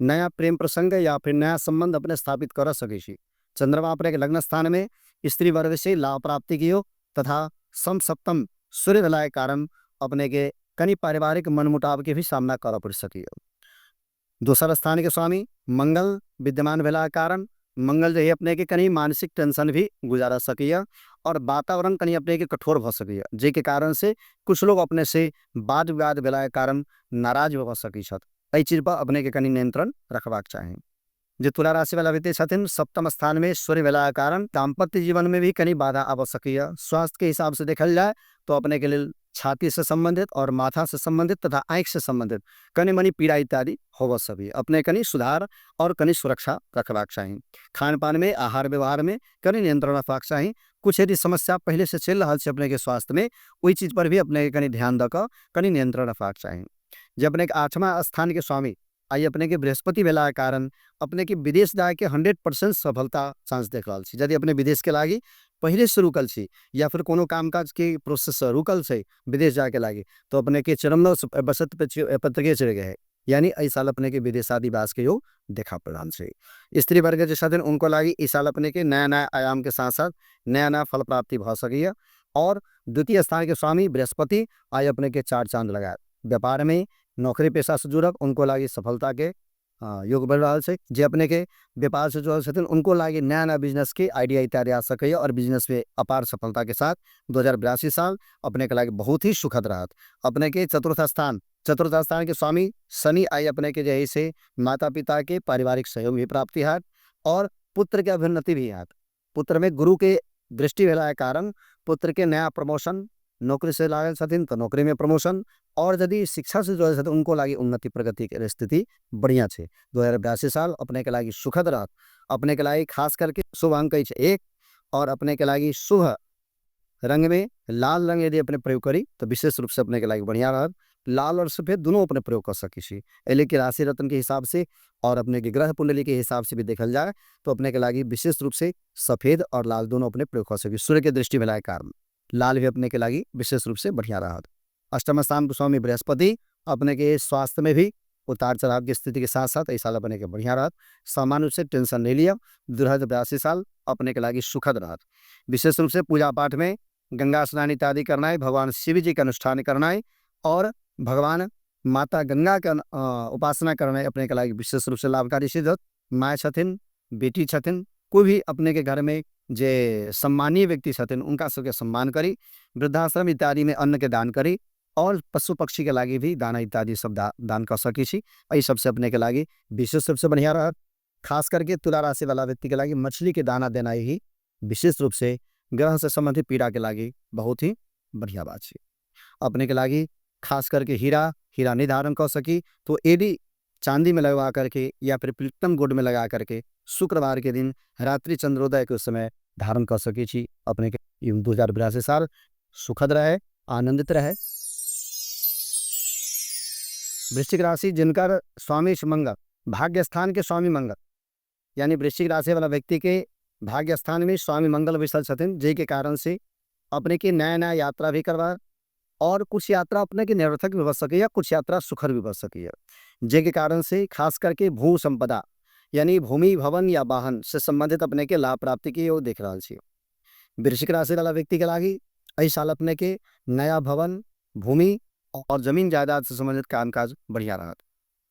नया प्रेम प्रसंग या फिर नया संबंध अपने स्थापित कर सकै छी। चंद्रमा अपने के लग्न स्थान में स्त्री वर्ग से लाभ प्राप्ति के योग तथा सम सप्तम सूर्य भेला के कारण अपने के कनि पारिवारिक मनमुटाव के भी सामना करऽ पड़ि सकैए। दोसर स्थान के स्वामी मंगल विद्यमान भेला के कारण मंगल जे अपने के कनि मानसिक टेंशन भी गुजारा सकैए आओर वातावरण कनि अपनेके कठोर भऽ सकैए, जाहिके कारणसँ किछु लोग अपनेसँ वाद विवाद भेलाके कारण नाराज भऽ सकै छथि। एहि चीजपर अपनेके कनि नियंत्रण रखबाक चाही। जे तुला राशि वाला व्यक्ति छथिन, सप्तम स्थान में सूर्य भेला के कारण दाम्पत्य जीवन में भी कनि बाधा आबि सकैए। स्वास्थ्य के हिसाब से देखल जाय तो अपने के लेल छाती से संबंधित और माथा से संबंधित तथा आँखि से संबंधित कनि मनि पीड़ा इत्यादि होबऽ सकैए। अपने कनि सुधार और कनि सुरक्षा रखबाक चाही। खान पान में, आहार व्यवहार में कनि नियंत्रण रखबाक चाही। कुछ यदि समस्या पहिले से चलि रहल छै अपने के स्वास्थ्य में, ओहि चीज पर भी अपने के कनि ध्यान दऽ कऽ कनि नियंत्रण रखबाक चाही। जे अपने के आठवां स्थान के स्वामी आइ अपने के बृहस्पति भेला के कारण अपने के विदेश जायके 100% सफलता चांस देख रहल छी। यदि अपने विदेश के लागि पहिले से रुकल छी या फिर कोनो कामकाज के प्रोसेस से रुकल छै विदेश जायके लागि, तो अपने के चरम बसत पत्रिके चढ़ गए है, यानी एहि साल अपने के विदेशादिवास के योग देखा पड़ रहल छै। स्त्री वर्ग जे छथिन उनको लागि ई साल अपने के नया नया आयाम के साथ साथ नया नया फल प्राप्ति भऽ सकैए। और द्वितीय स्थान के स्वामी बृहस्पति आइ अपने के 4 चांद लगायत व्यापार में, नौकरी पेशा से जुड़ल उनको लागि सफलता के योग बढ़ रहल छै। जे अपने के व्यापार से जुड़ल छथिन उनको लागि नया नया बिजनेस के आइडिया इत्यादि आ सकैए और बिजनेस में अपार सफलता के साथ 2082 साल अपने के लागि बहुत ही सुखद रहत। अपने के चतुर्थ स्थान के स्वामी शनि आई अपने के जे है से माता पिता के पारिवारिक सहयोग भी प्राप्ति हैत और पुत्र के अभ्युन्नति भी हैत। पुत्र में गुरु के दृष्टि भेला के कारण पुत्र के नया प्रमोशन, नौकरी से लागल छथिन तो नौकरी में प्रमोशन, और यदि शिक्षा से जुड़ल छथिन उनको लागि उन्नति प्रगति के स्थिति बढ़िया छै। 2082 साल अपने के लागि सुखद रहत। अपने के लागि खास करके शुभ अंक अछि 1 और अपने के लागि शुभ रंग में लाल रंग यदि अपने प्रयोग करी तो विशेष रूप से अपने के लागि बढ़िया रहत। लाल और सफेद दोनों अपने प्रयोग कर सकै छी। एहि लेके राशि रत्न के हिसाब से और अपने के ग्रह कुंडली के हिसाब से भी देखल जाए तो अपने के लागि विशेष रूप से सफेद और लाल दोनों अपने प्रयोग कर सकी। सूर्य के दृष्टि भेला के कारण लाल भी अपने के लागि विशेष रूप से बढ़िया रहत। अष्टम स्थान के स्वामी बृहस्पति अपने के स्वास्थ्य में भी उतार चढ़ाव की स्थिति के साथ साथ एहि साल अपने के बढ़िया रहत। सामान्य रूप से टेंशन नहीं लिया। 2082 साल अपने के लागि सुखद रहत। विशेष रूप से पूजा पाठ में गंगा स्नान इत्यादि करना है, भगवान शिव जी के अनुष्ठान करना है और भगवान माता गंगा के उपासना करना है अपने के लागि विशेष रूप से लाभकारी सिद्ध होत। माय छथिन, बेटी छथिन, कोई भी अपने के घर में जे सम्मानीय व्यक्ति छथिन उनका सबके सम्मान करी, वृद्धाश्रम इत्यादि में अन्न के दान करी और पशु पक्षी के लागि भी दाना इत्यादि सब दान कर सकी छी। एहि सबसे अपने के लागि विशेष रूप से बढ़िया रहत। खास करके तुला राशि वाला व्यक्ति के लागि मछली के दाना देना ही विशेष रूप से ग्रह से संबंधित पीड़ा के लागि बहुत ही बढ़िया बात है। अपने के लागि खास करके हीरा, हीरा नहीं धारण कर सकी तो एडी चांदी में लगवा करके या फिर प्लैटिनम गोल्ड में लगा करके शुक्रवार के दिन रात्रि चंद्रोदय के समय धारण कर सकी छी। अपने के 2082 साल सुखद रहे, आनंदित रहे। वृश्चिक राशि जिनकर स्वामी मंगल, भाग्य स्थान के स्वामी मंगल, यानी वृश्चिक राशि वाला व्यक्ति के भाग्य स्थान में स्वामी मंगल बैसल छथिन, जाहि के कारण से अपने के नया नया यात्रा भी करवा और कुछ यात्रा अपने के निरर्थक भी बच सकैया, कुछ यात्रा सुखद भी बच सकैया, जाहि के कारण से खास करके भू संपदा यानी भूमि, भवन या वाहन से संबंधित अपने के लाभ प्राप्ति के योग देख रहल छी। वृश्चिक राशि वाला व्यक्ति के लागि एहि साल अपने के नया भवन, भूमि और जमीन जायदाद से संबंधित कामकाज बढ़िया रहत।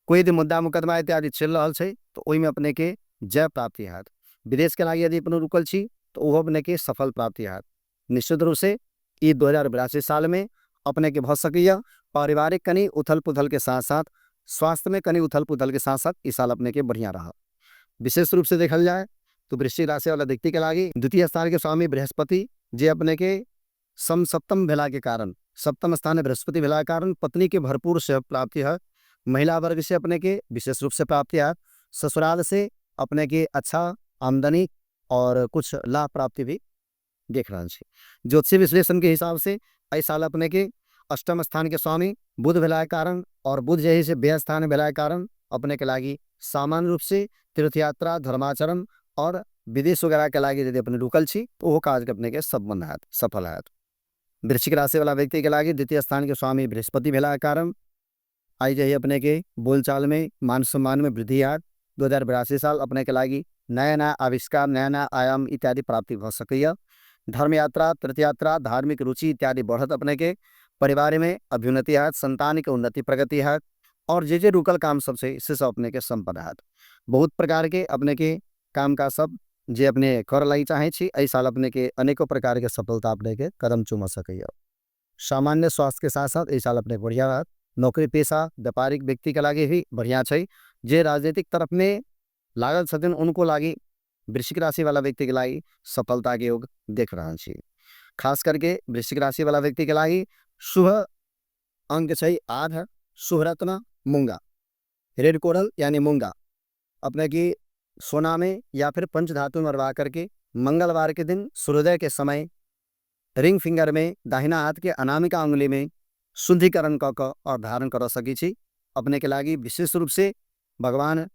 कोई यदि मुद्दा मुकदमा इत्यादि चलि रहल छै तो ओहिमे अपने के जय प्राप्ति हैत। विदेश के लागि यदि अपने रुकल छी तो ओहो अपने के सफल प्राप्ति हैत। निश्चित रूप से ई 2082 साल में अपने के भऽ सकैया पारिवारिक कनि उथल पुथल के साथ साथ स्वास्थ्य में कनि उथल पुथल के साथ साथ ई साल अपने के बढ़िया रहत। विशेष रूप से देखल जाए तो वृश्चिक राशि वाला व्यक्ति के लागि द्वितीय स्थान के स्वामी बृहस्पति जे अपने के सम सप्तम भेला के कारण, सप्तम स्थान में बृहस्पति भेला के कारण पत्नी के भरपूर से प्राप्ति है। महिला वर्ग से अपने के विशेष रूप से प्राप्ति है। ससुराल से अपने के अच्छा आमदनी और कुछ लाभ प्राप्ति भी देख रहा छी। ज्योतिषी विश्लेषण के हिसाब से एहि साल अपने के अष्टम स्थान के स्वामी बुध भेला के कारण और बुध जे से व्यय स्थान भेला के कारण अपने के लागि सामान्य रूप से तीर्थ यात्रा, धर्माचरण और विदेश वगैरह के लागि यदि अपने रुकल छी तो ओहो काज के अपने के संपन्न हैत, सफल हैत। वृश्चिक राशि वाला व्यक्ति के लागि द्वितीय स्थान के स्वामी बृहस्पति भेला के कारण आई जे अपने के बोलचाल में मान सम्मान में वृद्धि हैत। 2082 साल अपने के लागि नया नया आविष्कार, नया नया आयाम इत्यादि प्राप्ति भऽ सकैया। धर्म यात्रा, तीर्थ यात्रा, धार्मिक रुचि इत्यादि बढ़त। अपने के परिवार में अभ्युन्नति हैत, संतान के उन्नति प्रगति हैत और जे जे रुकल काम सब छै से सब अपने के संपन्न हैत। बहुत प्रकार के अपने के काम काज सब जे अपने करऽ लागि चाहै छी, एहि साल अपने के अनेको प्रकार के सफलता अपने के कदम चूमऽ सकैए। सामान्य स्वास्थ्य के साथ साथ एहि साल अपने बढ़िया रहत। नौकरी पेशा व्यापारिक व्यक्ति के लागि भी बढ़िया छै। जे राजनीतिक तरफ में लागल छथिन उनको लागि वृश्चिक राशि वाला व्यक्ति के लागि सफलता के योग देख रहल छी। खास करके वृश्चिक राशि वाला व्यक्ति के लागि शुभ अंक छै 8, शुभ रत्न मूंगा, रेड कोरल यानी मूंगा। अपने की सोना में या फिर पंचधातु में मरवा करके मंगलवार के दिन सूर्योदय के समय रिंग फिंगर में दाहिना हाथ के अनामिका उंगली में शुद्धिकरण कऽ कऽ और धारण कर सकै छी। अपने के लागि विशेष रूप से भगवान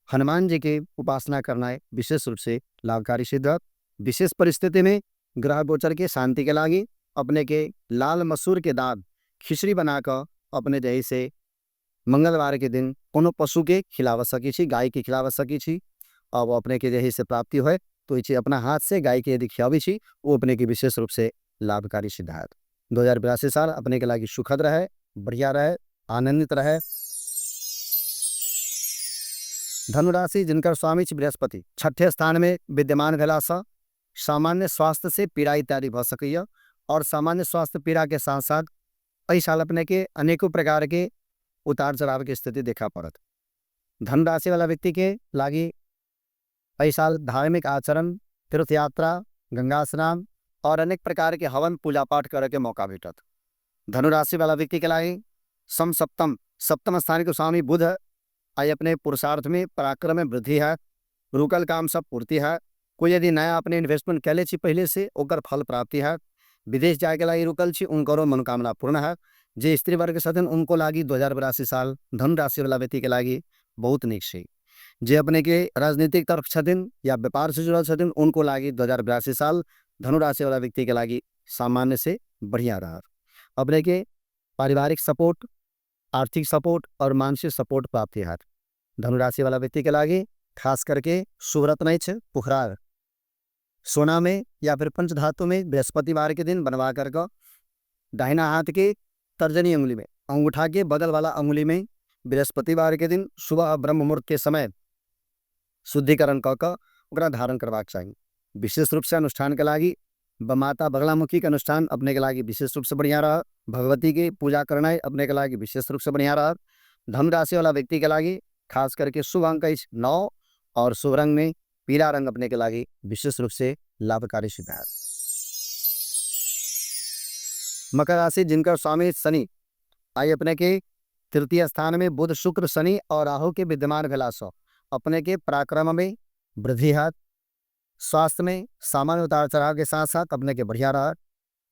हनुमान जी के उपासना करना विशेष रूप से लाभकारी सिद्ध होत। विशेष परिस्थिति में ग्रह गोचर के शांति के लागि अपने के लाल मसूर के दाल खिचड़ी बना कऽ अपने जे से मंगलवार के दिन कोनो पशु के खिलावा सकै छी, गाय के खिलावा सकै छी। अब अपने के जे से प्राप्ति होय तो ई अपना हाथ से गाय के यदि खियाबै छी वो अपने के विशेष रूप से लाभकारी सिद्ध होयत। 2082 साल अपने के लागि सुखद रहे, बढ़िया रहे, आनंदित रहे। धनुराशि जिनकर स्वामी छी बृहस्पति छठे स्थान में विद्यमान भेलासँ सामान्य स्वास्थ्य से पीड़ा इत्यादि भऽ सकैए और सामान्य स्वास्थ्य पीड़ा के साथ साथ एहि साल अपने के अनेकों प्रकार के उतार चढ़ाव के स्थिति देखा पड़त। धनु राशि वाला व्यक्ति के लागि एहि साल धार्मिक आचरण, तीर्थ यात्रा, गंगा स्नान और अनेक प्रकार के हवन पूजा पाठ करे के मौका भेटत। धनु राशि वाला व्यक्ति के लागि सम सप्तम, सप्तम स्थान के स्वामी बुध आई अपने पुरुषार्थ में पराक्रम में वृद्धि है, रुकल काम सब पूर्ति है। कोई यदि नया अपने इन्वेस्टमेंट कैले छी पहले से ओकर फल प्राप्ति है। विदेश जाए के लागि रुकल छी उनकरो मनोकामना पूर्ण है। जे स्त्री वर्ग छथिन उनको लागि 2082 साल धनु राशि वाला व्यक्ति के लागि बहुत नीक छै। जे अपने के राजनीतिक तरफ छथिन या व्यापार से जुड़ल छथिन उनको लागि 2082 साल धनु राशि वाला व्यक्ति के लागि सामान्य से बढ़िया रहा। अपने के पारिवारिक सपोर्ट, आर्थिक सपोर्ट और मानसिक सपोर्ट प्राप्ति है। धनु राशि वाला व्यक्ति के लागि खास करके शुभ रत्न अछि पुखरार, सोना में या फिर पंचधातु में बृहस्पतिवार के दिन बनवा करके दाहिना हाथ के तर्जनी उंगली में, अंगूठा के बगल वाला उंगली में बृहस्पतिवार के दिन सुबह ब्रह्म मुहूर्त के समय शुद्धिकरण कऽ कऽ ओकरा धारण करबाक चाही। विशेष रूप से अनुष्ठान के लागि माता बगलामुखी के अनुष्ठान अपने के लागि विशेष रूप से बढ़िया रह। भगवती के पूजा करनाइ अपने के लागि विशेष रूप से बढ़िया रह। धनु राशि वाला व्यक्ति के लागि खास करके शुभ अंक अछि 9 और शुभ रंग में पीला रंग अपने के लागि विशेष रूप से लाभकारी सिद्ध है। मकर राशि जिनकर स्वामी शनि आई अपने के तृतीय स्थान में बुध शुक्र शनि और राहु के विद्यमान भेलासँ अपने के पराक्रम में वृद्धि हैत। स्वास्थ्य में सामान्य उतार चढ़ाव के साथ साथ अपने के बढ़िया रहत।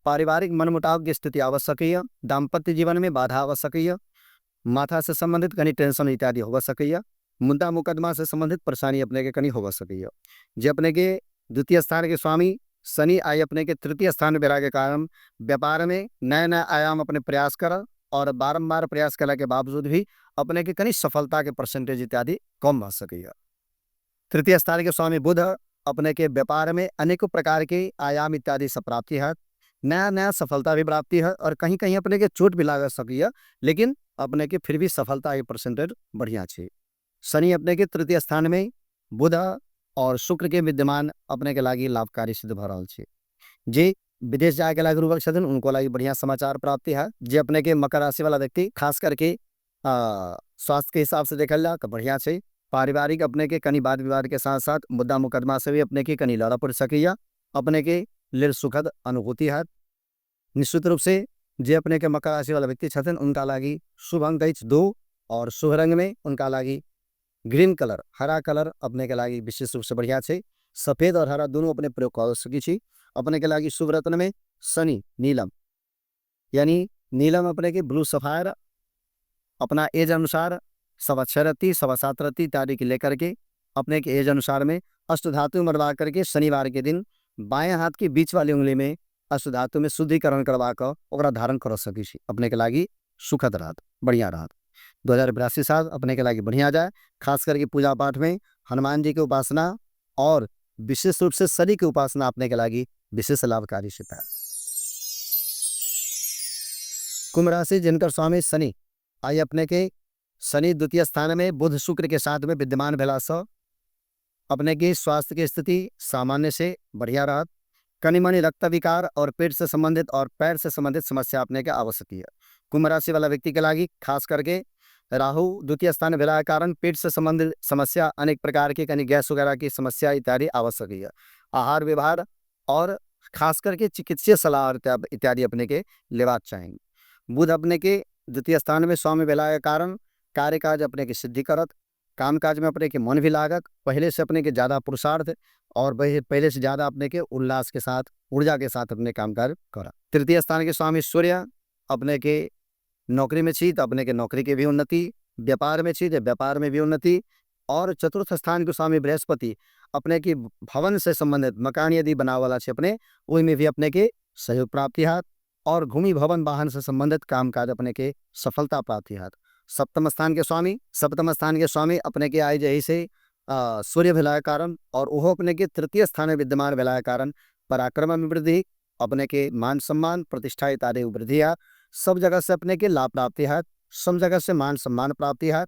पारिवारिक मनमुटाव के स्थिति आबि सकैए। दाम्पत्य जीवन में बाधा आबि सकैए। माथा से संबंधित कनी टेंशन इत्यादि होबऽ सकैए। मुद्दा मुकदमा से संबंधित परेशानी अपने के कनी होबऽ सकैए। जे अपने के द्वितीय स्थान के स्वामी शनि आई अपने के तृतीय स्थान भेला के कारण व्यापार में नया नया आयाम अपने प्रयास करब और बारम्बार प्रयास कला के बावजूद भी अपने के कनी सफलता के परसेंटेज इत्यादि कम भऽ सकैए। तृतीय स्थान के स्वामी बुध अपने के व्यापार में अनेकों प्रकार के आयाम इत्यादि सब प्राप्ति है। नया नया सफलता भी प्राप्ति है और कहीं कहीं अपने के चोट भी लाग सकैए, लेकिन अपने के फिर भी सफलता के परसेंटेज बढ़िया छै। शनि अपने के तृतीय स्थान में बुध और शुक्र के विद्यमान अपने के लागि लाभकारी सिद्ध भऽ रहल छै। जे विदेश जाए के लागि रुकल छथिन उनको लागि बढ़िया समाचार प्राप्ति है। जे अपने के मकर राशि वाला व्यक्ति खास करके स्वास्थ्य के हिसाब से देखल जाए तो बढ़िया छै। पारिवारिक अपने के कनी वाद विवाद के साथ साथ मुद्दा मुकदमा से भी अपने के कनी लड़ऽ पड़ि सकैए। अपने के लेल सुखद अनुभूति हैत। निश्चित रूप से जे अपने के मकर राशि वाला व्यक्ति छथिन उनका लागि शुभ अंक अछि 2 और शुभ रंग में उनका लागि ग्रीन कलर, हरा कलर अपने के लागि विशेष रूप से बढ़िया छै। सफेद और हरा दोनों अपने प्रयोग कर सकै छी। अपने के लागि शुभ रत्न में शनि नीलम, यानी नीलम अपने के ब्लू सफायर अपना एज अनुसार 6.25 रत्ती, 7.25 रत्ती इत्यादि के लेकर के अपने के एज अनुसार में अष्टधातु मरवा करके शनिवार के दिन बाएं हाथ के बीच वाली उंगली में अष्टधातु में शुद्धिकरण करवा कऽ ओकरा धारण कर सकै छी। अपने के लागि सुखद रहत, बढ़िया रहत। 2082 साल अपने के लागि बढ़िया जाए। खास करके पूजा पाठ में हनुमान जी के उपासना और विशेष रूप से शनि के उपासना अपने के लागि विशेष लाभकारी सिद्ध है। कुंभ राशि जिनकर स्वामी शनि आई अपने के शनि द्वितीय स्थान में बुध शुक्र के साथ में विद्यमान भेलासँ अपने के स्वास्थ्य के स्थिति सामान्य से बढ़िया रहत। कनि मनि रक्त विकार और पेट से संबंधित और पैर से संबंधित समस्या अपने के आवश्यक है। कुंभ राशि वाला व्यक्ति के लागि खास करके राहु द्वितीय स्थान भेला के कारण पेट से संबंधित समस्या, अनेक प्रकार के कनि गैस वगैरह की समस्या इत्यादि आवश्यक है। आहार व्यवहार और खास करके चिकित्सीय सलाह इत्यादि अपने के लेबाक चाही। बुध अपने के द्वितीय स्थान में स्वामी भेला के कारण कार्यकाज अपने के सिद्धि करत, काम काज में अपने के मन भी लागत, पहले से अपने के ज़्यादा पुरुषार्थ और पहले से ज़्यादा अपने के उल्लास के साथ, ऊर्जा के साथ अपने काम कार्य करत। तृतीय स्थान के स्वामी सूर्य अपने के नौकरी में छी तो अपने के नौकरी के भी उन्नति, व्यापार में छी तो व्यापार में भी उन्नति, और चतुर्थ स्थान के स्वामी बृहस्पति अपने के भवन से संबंधित मकान यदि बनावला छे अपने ओहि में भी अपने के सहयोग प्राप्ति हाथ, और भूमि भवन वाहन से संबंधित काम काज अपने के सफलता प्राप्ति हाथ। सप्तम स्थान के स्वामी अपने के आय जही से सूर्य भेला के कारण और ओहो अपने के तृतीय स्थान में विद्यमान भेला के कारण पराक्रम में वृद्धि, अपने के मान सम्मान प्रतिष्ठा इत्यादि वृद्धि है। सब जगह से अपने के लाभ प्राप्ति है, सब जगह से मान सम्मान प्राप्ति है,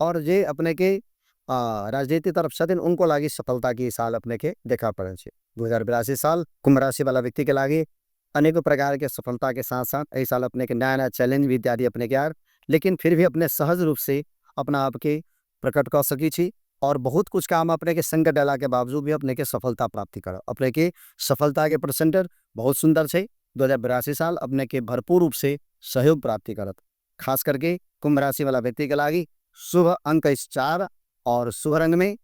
और जे अपने के राजनीति तरफ छथिन उनको लागी सफलता की साल अपने के देखा पड़े छे। 2082 साल कुंभ राशि वाला व्यक्ति के लागी अनेकों प्रकार के सफलता के साथ साथ एहि साल अपने के नया नया चैलेंज भी इत्यादि अपने के आर, लेकिन फिर भी अपने सहज रूप से अपना आप के प्रकट कर सकी छी और बहुत कुछ काम अपने के संकट डाला के बावजूद भी अपने के सफलता प्राप्ति कर। अपने के सफलता के परसेंटेज बहुत सुंदर छे। 2082 साल अपने के भरपूर रूप से सहयोग प्राप्ति करत। खास करके कुंभ राशि वाला व्यक्ति के लागी शुभ अंक इस 4 और शुभ रंग में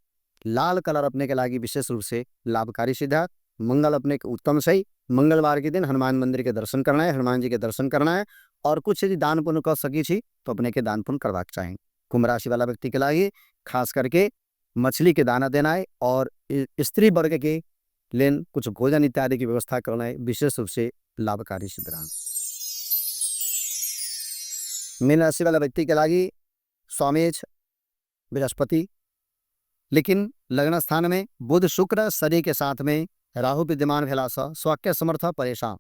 लाल कलर अपने के लागी विशेष रूप से लाभकारी सिद्ध है। मंगल अपने के उत्तम सही। मंगलवार के दिन हनुमान मंदिर के दर्शन करना है, हनुमान जी के दर्शन करना है और कुछ यदि दान पुण्य कर सकी छी तो अपने के दान पुण्य करवाक चाही। कुंभ राशि वाला व्यक्ति के लागी खास करके मछली के दाना देना है और स्त्री वर्ग के लेन कुछ भोजन इत्यादि की व्यवस्था करना है, विशेष रूप से लाभकारी सिद्ध रहा। मीन राशि वाला व्यक्ति के लागी स्वामी बृहस्पति, लेकिन लग्न स्थान में बुध शुक्र शनि के साथ में राहु विद्यमान भेला सँ स्वास्थ्य समर्थ परेशान,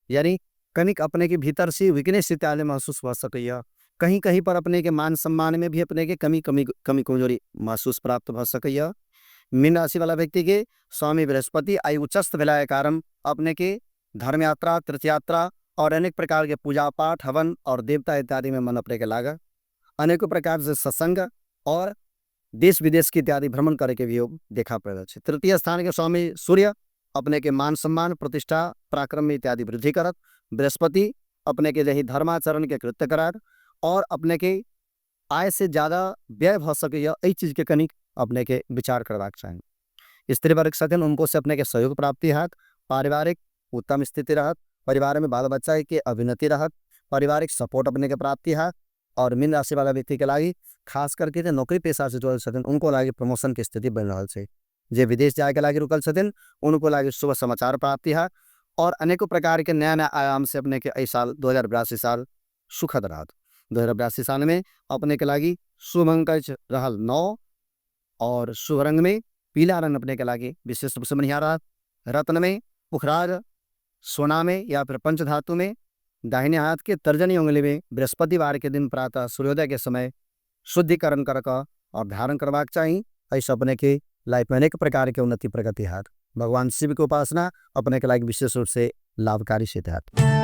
यानी कनिक अपने के भीतर से वीकनेस इत्यादि महसूस हो सकैया। कहीं कहीं पर अपने के मान सम्मान में भी अपने के कमी कमी कमी कमजोरी महसूस प्राप्त भ सकैया। मीन राशि वाला व्यक्ति के स्वामी बृहस्पति आइ उच्चस्थ भेला के कारण अपने के धर्म यात्रा, तीर्थ यात्रा और अनेक प्रकार के पूजा पाठ, हवन और देवता इत्यादि में मन अपने के लागल। अनेकों प्रकार से सत्संग और देश विदेश के इत्यादि भ्रमण करे के भी योग देखा पड़ रहा है। तृतीय स्थान के स्वामी सूर्य अपने के मान सम्मान, प्रतिष्ठा, पराक्रम में इत्यादि वृद्धि करत। बृहस्पति अपने के यही धर्माचरण के कृत्य करार और अपने के आय से ज़्यादा व्यय भ सकैया, एहि चीज़ के कनिक अपने के विचार करबाक चाही। स्त्री वर्ग छथिन उनको से अपने के सहयोग प्राप्ति हैत, पारिवारिक उत्तम स्थिति रहत, परिवार में बाल बच्चा के अभिनति रहत, पारिवारिक सपोर्ट अपने के प्राप्ति हैत। और मीन राशि वाला व्यक्ति के लागी खास करके जे नौकरी पेशा से जुड़ल छथिन उनको लागी प्रमोशन के स्थिति बन रहल छै। जे विदेश जाए के लागी रुकल छथिन उनको लागी शुभ समाचार प्राप्ति है और अनेकों प्रकार के नया नया आयाम से अपने के एहि साल 2082 साल सुखद रहत। 2082 साल में अपने के लागी शुभ अंक अछि रहल 9 और शुभ रंग में पीला रंग अपने के लागी विशेष रूप से बढ़िया रहत। रत्न में पुखराज, सोना में या फिर पंचधातु में दाहिने हाथ के तर्जनी उंगली में बृहस्पतिवार के दिन प्रातः सूर्योदय के समय शुद्धिकरण कर कऽ और धारण करबाक चाही। एहिसँ अपने के लाइफ में अनेक प्रकार के उन्नति प्रगति हैत। भगवान शिव के उपासना अपने के लाइफ विशेष रूप से लाभकारी सिद्ध हैत।